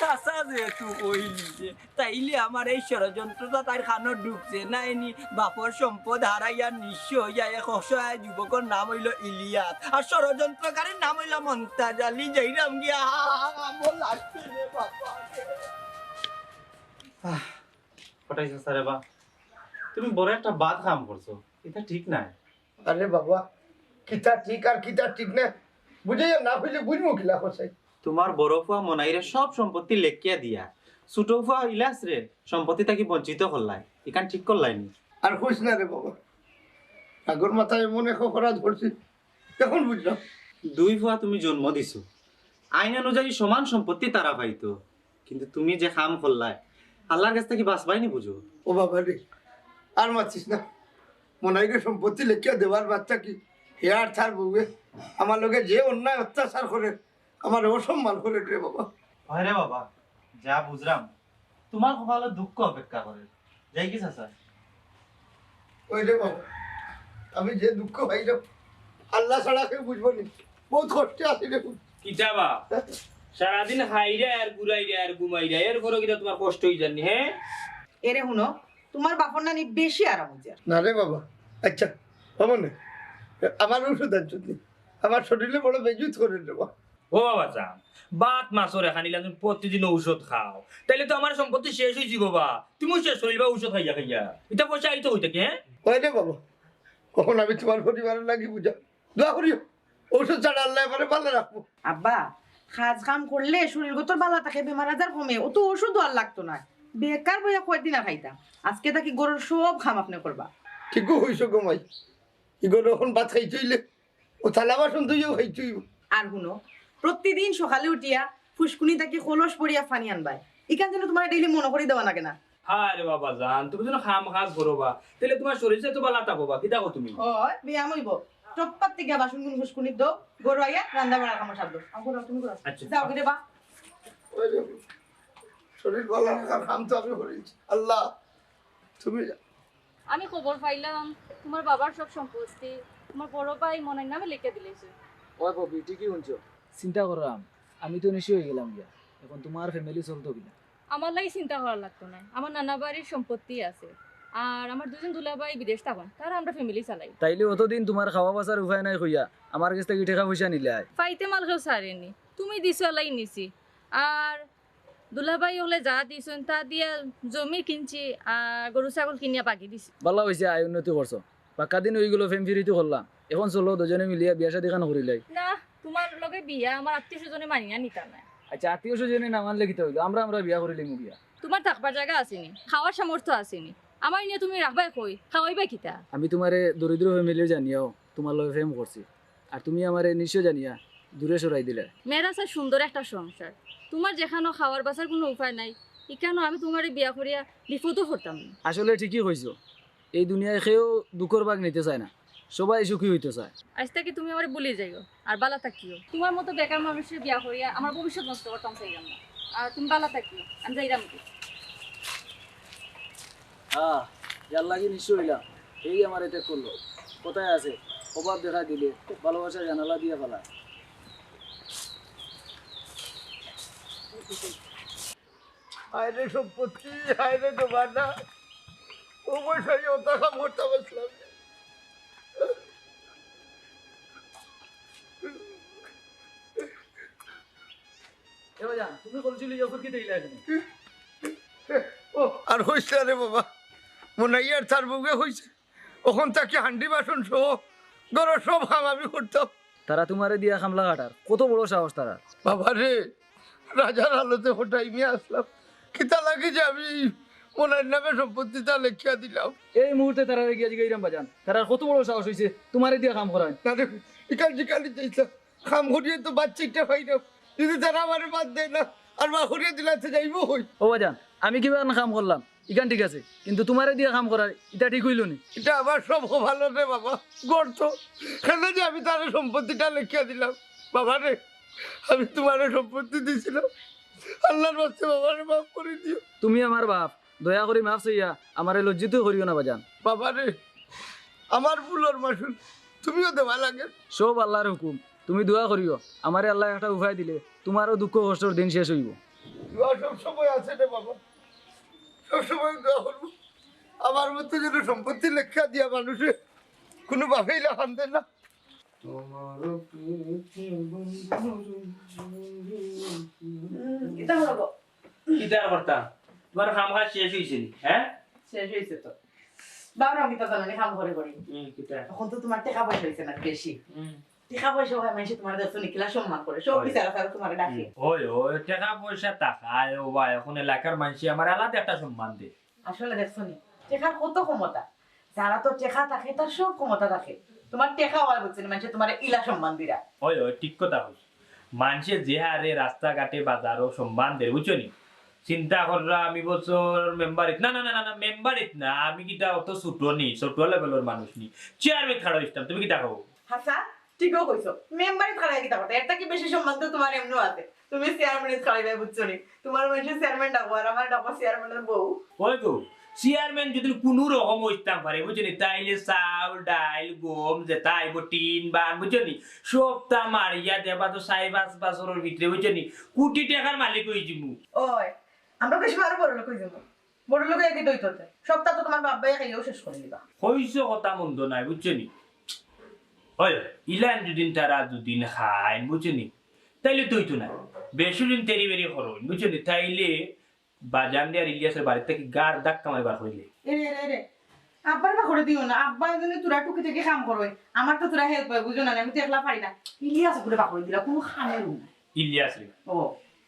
চাচা যেহেতু কইলিছে, তাইলে আমার এই ষড়যন্ত্রটা তাইর কানো ঢুকছে নায়নি। বাপর সম্পদ হারাইয়া নিঃস্ব অইয়া এক অসহায় যুবকর নাম অইলো ইলিয়াস, আর ষড়যন্ত্রকারীর নাম অইলো মন্তাজ আলী। যাইরাম গিয়া, আমার লাগছে রে বাবা রে। আহ, কটাই চাচা রে বা, তুমি বড় একটা বাদ কাম করছো, ইটা ঠিক নায়। আরে বাবা, কিতা ঠিক আর কিতা ঠিক নায়, বুঝাইয়া না কইলে বুঝমু কিলা কছাই? তুমার বড় পুয়া মনাইরে সব সম্পত্তি লেখিয়া দিয়া, ছোট পুয়া ইলিয়াসরে সম্পত্তি থাকি বঞ্চিত করলায়, ইখান ঠিক করলায় নি? আর কইস না রে বাবা, রাগর মাথায় এমন এক অপরাধ করছি, এখন বুঝলাম। দুই পুয়া তুমি জন্ম দিছো, আইন অনুযায়ী সমান সম্পত্তি তারা পাইতো, কিন্তু তুমি যে কাম করলায়, আল্লার গেছ থাকি বাচবায় নি বুঝো। ও বাবা রে, আর মাতিস না। মনাইরে সম্পত্তি লেখিয়া দেওয়ার বাদ থাকি হে আর তার বউয়ে আমার লগে যে অন্যায় অত্যাচার করের, আমারে অসম্মান করের রে বাবা। অয় রে বাবা, যা বুঝরাম, তুমার কপালো দুঃখ অপেক্ষা করের। যাই কি চাচা? ওই রে বাবা, আমি যে দুঃখ পাইরাম, আল্লা ছাড়া কেউ বুঝবো নি। বউত কষ্টে আছি রে। কিতা বা? সারাদিন খাইরায় আর ঘুরাইরায় আর ঘুমাইরায়, এরপরও কিতা তুমার কষ্ট অইযার নি, হে? এরে হুনো, তুমার বাপর নানি বেশি আরাম অইযার। না রে বাবা, আচ্ছা, হবো না। আমার ঔষধ আনছত নি, আমার শরীরে বড় বেজুত করের রে বাবা। ও বাবা চান, ভাত মাছর এখান ইলা তুমি প্রতিদিন ঔষধ খাও, তাইলে তো আমার সম্পত্তি শেষ অইযিবো বা, তুমিও শেষ অইবা ঔষধ খাইয়া খাইয়া। ইতা পয়সা আইতো কই থাকি, হে? অয় রে বাবা, অখন আমি তুমার পরিবারর লাগি বুঝা। দোয়া করিও, ঔষধ ছাড়া আল্লায় আমারে ভালা রাখবো। আব্বা, কাজ কাম করলে শরীর গতর ভালা থাকে, বেমার আজার কমে, অত ঔষধ আর লাগতো নায়। বেকার বইয়া কয়দিন আর খাইতাম, আজকে থাকি ঘরর সব কাম আপনে করবা। ঠিকউ কইছো গো মাই, ই ঘরো অখন ভাত খাইতে অইলে ও থালা বাসন ধুইয়াউ খাইতে অইবো। আর হুনো, প্রতিদিন সকালে উঠিয়া ফুসকুনি থাকি কলস ভরিয়া পানি আনবায়, ইখান যেন তুমারে daily মনো করি দেওয়া লাগে না। হায় রে বাবা জান, তুমি যেন কাম কাজ করো বা, তাইলে তুমার শরীর তো ভালা থাকবো বা, কিতা কও তুমি? অয়, ব্যায়াম অইবো। টপ্পাত থাকি বাসনগুন ফুসকুনিত দেও, ঘরো আইয়া রান্দা বাড়ার কামো সাথ দেও। আম করো, তুমি করো। আচ্ছা। যাও গি রে বা। ওই রে, শরীর ভালা রাখার কাম তো আমি করিলিছি। আল্লা, তুমি আমি খবর পাইলাম, তুমার বাবার সব সম্পত্তি তুমার বড় ভাই মনাইর নামে লেখিয়া দিলাইছে। অয় পপি, ঠিকই হুনছো। চিন্তা কররাম, আমি তো নিঃস্ব অইগেলাম গিয়া, অখন তুমার family চলতো কিলা? আমার লাগি চিন্তা করা লাগতো নায়, আমার নানা বাড়ির সম্পত্তি আছে, আর আমার দুইজন দুলাভাই বিদেশ থাকইন, তারা আমরার family চালাইন। তাইলে অতদিন তুমার খাওয়া বাচার উপায় নাই কইয়া আমার গেছ থাকি টেকা পয়সা নিলায়? পাইতে মাল কেউ ছাড়ে নি, তুমি দিছো এরলাগি নিছি, আর দুলাভাই অকলে যা দিছইন, তা দিয়া জমি কিনছি, আর গরু ছাগল কিনিয়া বাগি দিছি। ভালা অইছে, আয় উন্নতি করছো। বাক্কা দিন অইগেলো প্রেম পিরিতি করলাম, অখন চলো দুইজনে মিলিয়া বিয়া শাদি খান করিলাই। না, তুমার লগে বিয়া আমার আত্মীয় স্বজনে মানিয়া নিতা নায়। আচ্ছা, আত্মীয় স্বজনে না মানলে কিতা অইলো, আমরা, আমরা বিয়া করিলিমু গিয়া। তুমার থাকবার জাগা আছে নি, খাওয়ার সামর্থ্য আছে নি, আমারে নিয়া তুমি রাখবায় কই, খাওয়াইবায় কিতা? আমি তুমারে দরিদ্র family জানিয়াও তুমার লগে প্রেম করছি, আর তুমি আমারে নিঃস্ব জানিয়া দূরে সরাই দিলায়। মেয়েরা চায় সুন্দর একটা সংসার, তুমার যেখানো খাওয়ার বাঁচার কুনু উপায় নাই, ইখানো আমি তুমারে বিয়া করিয়া বিপদো পড়তাম নি। আসলে ঠিকই কইছো, এই দুনিয়ায় কেউ দুঃখর ভাগ নিতে চায় না, সবাই সুখী হইতে চায়। আইজ থাকি তুমি আমারে ভুলি যাইও, আর বালা থাকিও। তুমার মতো বেকার মানুষরে বিয়া করিয়া আমার ভবিষ্যৎ নষ্ট করতাম চাইরাম না। আর তুমি বালা থাকিও, আমি যাইরাম কি। আহ, ইয়ার লাগি নিঃস্ব হইলাম, এই আমার এটা করলো। কথায় আছে, অভাব দেখা দিলে ভালোবাসা জানালা দিয়া ফালা। হায় রে সম্পত্তি, হায় রে জমানা, অবশ্যই ওটা কাম করতে পারছিলাম না। এ বাজান, তুমি কলসি লইয়া ফুরকি দিলা কেনে? ও, আর হইস না রে বাবা, মনাইয়ার তার বউয়ে কইছে, অখন থাকি হান্ডি বাসন সহ ঘরর সব কাম আমি করতাম। তারা তুমারে দিয়া কামলা খাটার, কত বড় সাহস তারার। বাবা রে, রাজার আলতে হটাই নিয়া আসলাম, কিতা লাগি যে আমি মনাইর নামে সম্পত্তিটা লেখিয়া দিলাম। এই মুহূর্তে তারারে গিয়া জিগাইরাম বাজান, তারার কত বড় সাহস হইছে তুমারে দিয়া কাম করায়। না রে, ইকাল জিকালি যাইতাম, কাম করিয়া তো বাচ্চাটা পাই না, যদি তারা আমারে বাদ দেয় না, আর মা করিয়া দিলাতে যাইবো কই। ও বাজান, আমি কিবা কাম করলাম, ইখান ঠিক আছে, কিন্তু তুমারে দিয়া কাম করার ইটা ঠিক হইলো নি। ইটা আমার সব ভালো রে বাবা, গর্ত, কেনে যে আমি তারে সম্পত্তিটা লেখিয়া দিলাম। বাবা রে, আমি তুমারে সম্পত্তি দিছিলাম, আল্লাহর ওয়াস্তে বাবারে মাফ করি দিও। তুমি আমার বাপ, দয়া করি মাফ চাইয়া আমারে লজ্জিত করিও না বাজান। বাবা রে, আমার ভুলর মাসুল তুমিও দেওয়া লাগে। সব আল্লাহর হুকুম, তুমি দোয়া করিও, আমারে আল্লায় একটা উপায় দিলে তুমারও দুঃখ কষ্টর দিন শেষ হইবো। দোয়া সব সময় আছে রে বাবা, সব সময় দোয়া করবো। আমার মতো যেন সম্পত্তি লেখা দিয়া মানুষে কোনো বাপেই লাখান দেন না। তোমার প্রীতি বন্ধুর হুম, কিতা হলো গো? কিতা আর করতাম? তুমার কাম কাজ শেষ হইছে নি, হ্যাঁ? শেষ হইছে তো। বাবার আমি তো জানি কাম করে করি। হুম, কিতা? এখন তো তুমার টাকা পয়সা হইছে না বেশি। হুম। টাকা পয়সা হয়, মানুষে তুমার দেখছো নি, কিলা সম্মান করে। সব বিচার আছে, তুমার ডাকে। ওই, ওই, টাকা পয়সা টাকা, ও ভাই, এখন এলাকার মানুষে আমার আলাদা একটা সম্মান দেয়। আসলে দেখছো নি, টেকার কত ক্ষমতা। যারা তো টেকা থাকে, তার সব ক্ষমতা থাকে। তুমার টেকা হয় বুঝছো নি, মানুষে তুমারে ইলা সম্মান দিরা। ওই, ওই, ঠিক কথা কইছো। মানুষে যে হারে রাস্তাঘাটে বাজারও সম্মান দের, বুঝছো নি? চিন্তা কররা আমি বছর মেম্বারিত, না, না, না, না, না, মেম্বারিত না, আমি কিতা অত ছোট নি, ছোট লেভেলর মানুষ নি। চেয়ারম্যান খাড়া হইতাম, তুমি কিতা কও? হাছা, ঠিকও কইছো। মেম্বারিত খাড়াই কিতা কথা? এর থাকি বেশি সম্মান তো তুমার এমনেও আছে। তুমি চেয়ারম্যানিত খাড়াইবায়, বুঝছো নি? তুমার মানুষে চেয়ারম্যান ডাকবো, আর আমার ডাকবো চেয়ারম্যানের বউ। ওই গো, চেয়ারম্যান যদি কুনু রকম হইতাম পারে, বুঝছো নি? তাইলে চাউল, ডাইল, গম, যেটা আইবো, টিন, বান, বুঝছো নি? সবটা মারিয়া দেবা তো চাইর পাঁচ বছরর ভিতরে, বুঝছো নি? কোটি টেকার মালিক হই যিমু। ওই, আমরা বেশি আরো বড় লোক হই যিমু। বড় লোকে একই দইততে। সবটা তো তুমার বাপ ভাইয়ে খাইয়াও শেষ করি দিবা। কইছো কথা মন্দ নায়, বুঝছো নি? ওই, ইলান দুদিন তারা দুদিন খাইন, বুঝছো নি? তাইলে তো হইতো না। বেশি দিন তেরি বেরি করইন, বুঝছো নি? তাইলে বাজান দিয়া আর ইলিয়াসর বাড়িত থাকি গার ধাক্কা মারি বার করি দিলাই। এরে, এরে, এরে। আব্বারে বার করি দিও না। আব্বা এজন্য তোরা টুকি থেকে কাম করো। আমার তো তোরা হেল্প হয়, বুঝো না? আমি তো একলা পারি না। ইলিয়াস উপরে বার করি দিলা, কোনো কামের না। ইলিয়াস রে। ও।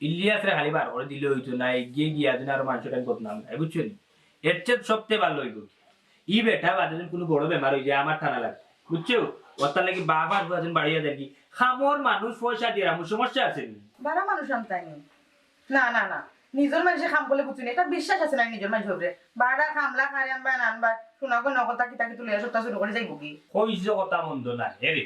ইলিয়াস রে খালি বার করি দিলে হইতো না, এগিয়ে গিয়া যেন আরো মানুষের বদনাম নাই, বুঝছো নি? এর চেয়ে সবচেয়ে ভালো হইব। ই বেটা বাদে যেন কোনো বড় বেমার হই যায়, আমার টানা লাগে, বুঝছো? ওর তার লাগি বাবার বুয়া যেন বাড়িয়া দেখি। খামর মানুষ পয়সা দিয়ে রাখবো, সমস্যা আছে নি? বারা মানুষ আনতাই নি। না, না, না। নিজর মানুষে কাম করলে বুঝছো নি, এটা বিশ্বাস আছে না নিজর মানুষর উপরে। বারা কামলা খারে আনবা, না আনবা, শোনা গো নকল তাকি তাকি তুলে সবটা শুরু করে যাইব কি? কইছো কথা মন্দ না, এরে।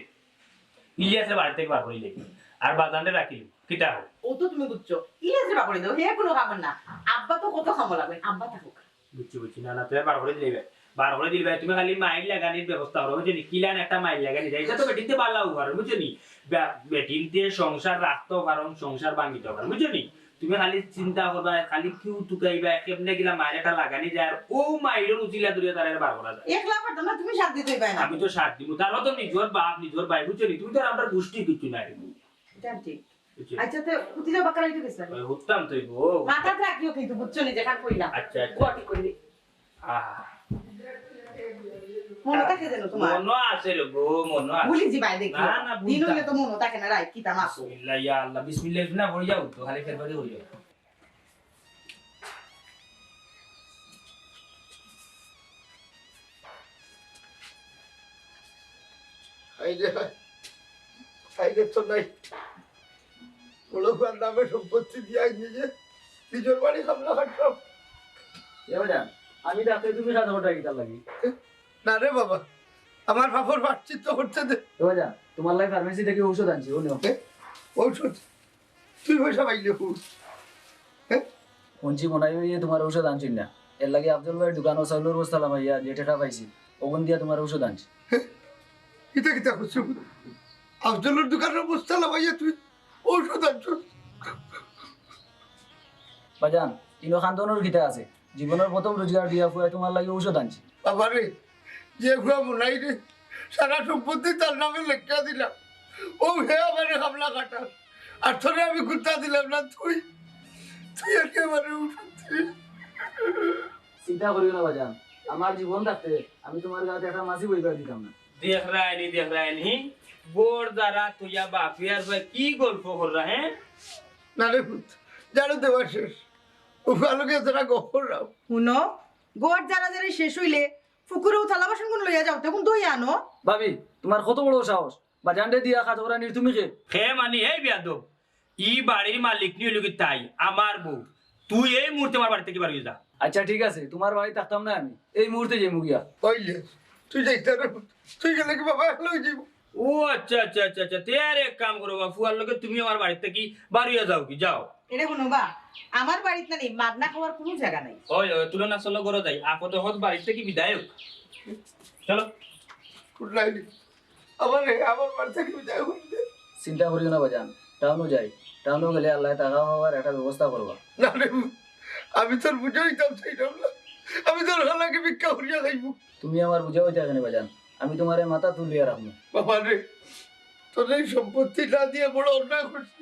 ইলিয়াসের বাড়ি থেকে বার করি দেখি। আর বাজানরে রাখিল, কিতা হোক? ও তো তুমি বুঝছো। ইলিয়াসরে বার করে দাও, হে কোনো কামর না। আব্বা তো কত কামো লাগবে, আব্বা থাকুক। বুঝছি, বুঝছি। না, না, তুমি বার করে দিলে ভাই। বার করে দিলে ভাই, তুমি খালি মাইর লাগানির ব্যবস্থা করো, বুঝছো নি? কিলান একটা মাইর লাগানি যায়। এটা তো বেটিনতে বালা উপকার, বুঝছো নি? বে-, বেটিনতে সংসার রাখতেও পারো, সংসার ভাঙিতেও পারো, বুঝছো নি? তুমি খালি চিন্তা করবা, খালি কিউ তুকাইবা, কেমনে গিলা মাইর একটা লাগানি যায়, আর ও মাইরর উচিলা ধরিয়া তারা বার করা যায়। একলা পারতাম না, তুমি সাথ দিতে পারো না। আমি তো সাথ দিব, তারও তো নিজর বাপ, নিজর ভাই, বুঝছো নি? তুমি তো আর আমরা গোষ্ঠী কিচ্ছু নাই। এটা ঠিক। বুঝছো? আচ্ছা, তো উঠি যাও, বাক্কা লাইতে গেছিলাম। ওই উঠতাম তো, গো। মাথাত রাখিও কিন্তু, বুঝছো নি, যেখান কইলাম। আচ্ছা, আচ্ছা। গুয়াটি কইলি। আহ। মনো থাকে যেন তোমার। মনো আছে রে গো, মনো আছে। ভুলি যিবায় দেখি। না, না, দিন ভুলতাম। হইলে তো মনো থাকে না, রাইত কিতা মাসো। বিসমিল্লাহ, ইয়া আল্লাহ, বিসমিল্লাহ না হয়ে যাও তো, খালি ফেরবাদে হয়ে যাও। হায় রে হায়। হায় রে তো নাই। বড় ফুয়ার নামে সম্পত্তি দিয়া নিজে নিজর বাড়ি খামলা খাটলাম। এ বাজান, আমি থাকতে তুমি কাজ করতে কিতার লাগি? না রে বাবা, আমার বাপর প্রায়শ্চিত্ত করতে দে। এ বাজান, তুমার লাগি ফার্মেসি থাকি ঔষধ আনছি, ও নেও। এ, ঔষধ? তুই পয়সা পাইলে কই? হ্যাঁ? হুনছি মনে অয় অউ যে তুমার ঔষধ আনছইন না, এরলাগি আফজল ভাইর দোকানো চাউলর বস্তা লামাইয়া যে টেকা পাইছি, অগুন দিয়া তুমার ঔষধ আনছি। ইতা কিতা কইছস? আফজলর দোকানর বস্তা লামাইয়া তুই ঔষধ আনছস? বাজান, ইনো কান্দনর কিতা আছে? জীবনর প্রথম রোজগার দিয়া ফুয়ায় তুমার লাগি ঔষধ আনছি। বাবারে, যে ফুয়া মনাই রে, সারা সম্পত্তি তার নামে লেখিয়া দিলাম, অউ হে আমারে খামলা খাটার, আর তোরে আমি কুন্তা দিলাম না, তুই, তুই একেবারে ঔষধ দিলি। চিন্তা করিও না বাজান, আমার জীবন থাকতে আমি তুমার গাত একটা মাছি বইবার দিতাম না। দেখরায়নি, দেখরায়নি, বউত জ্বালা থইয়া বাপে আর ভাই কি গল্প কররা, হ্যাঁ? না রে পুত, ঝাড়ু দেওয়া শেষ, অউ ফুয়ার লগে যারা গফর রাও। হুনো, ঘর ঝাড়াঝাড়ি শেষ অইলে পুকুরর থালা বাসনগুন লইয়া যাও, তখন ধইয়া আনো। ভাবি, তুমার কত বড় সাহস, বাজানরে দিয়া কাজ করানির তুমি কে? কে মানি, এই বেয়াদব, ই বাড়ির মালিকনি অইলো গি তাই, আমার বউ। তুই এই মুহূর্তে আমার বাড়ি থাকি বার অইয়া যা। আচ্ছা ঠিক আছে, তুমার বাড়ি থাকতাম না আমি, এই মুহূর্তে যাইমু গিয়া। অইলে, তুই যাইতে পারবি, তুই গেলে কি বাবা একলা অইযিবো? ও আচ্ছা, আচ্ছা, আচ্ছা, আচ্ছা। তে আর এক কাম করো বা, ফুয়ার লগে তুমি আমার বাড়ি থাকি বার অইয়া যাও গি, যাও। এরে হুনো বা, আমার বাড়িত না নি মাগনা খাওয়ার কুনু জাগা নাই। ওই, ওই, তুলো না, চলো, ঘরো যাই। আপদে হত বাড়ি থাকি বিদায় অউক। চলো। Good night. আমারে আমার বাড়ি থাকি বিদায় করি দে। চিন্তা করিও না বাজান, টাউনো যাই। টাউনো গেলে আল্লায় থাকা খাওয়ার একটা ব্যবস্থা করবা। না রে, আমি তোর বুঝাইতাম চাইলাম না। আমি তোর হালাকে ভিক্ষা করিয়া খাইমু। তুমি আমার বুঝা অইতা কেনে বাজান? আমি তুমারে মাথা তুলিয়া রাখমু। বাবা রে, তোর এই সম্পত্তি না দিয়া বড় অন্যায় করছি,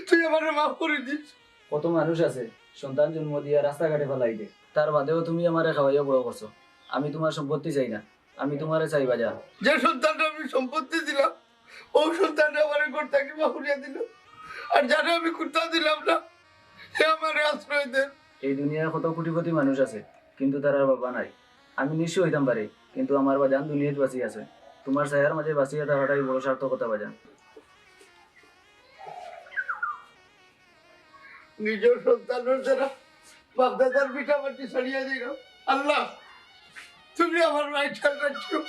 তুই আমারে মাফ করি দিস। কত মানুষ আছে সন্তান জন্ম দিয়া রাস্তাঘাটে ফালাই দে, তার বাদেও তুমি আমারে খাওয়াইয়া বড় করছো। আমি তুমার সম্পত্তি চাই না, আমি তুমারে চাই বাজান। যে সন্তানরে আমি সম্পত্তি দিলাম, অউ সন্তানরে আমারে ঘর থাকি বার করিয়া দিল, আর যারে আমি কুন্তা দিলাম না, হে আমারে আশ্রয় দের। এই দুনিয়ায় কত কোটিপতি মানুষ আছে, কিন্তু তারার বাবা নাই। আমি নিঃস্ব অইতাম পারি, কিন্তু আমার বাজান দুনিয়াত বাঁচি আছে। তুমার ছায়ার মাঝে বাঁচিয়া থাকাটাই বড় সার্থকতা বাজান। নিজর সন্তানর যারা বাপদাদার ভিটা মাটি ছাড়িয়া দিল, আল্লাহ, তুমি আমার মায়ের খেয়াল রাখিও।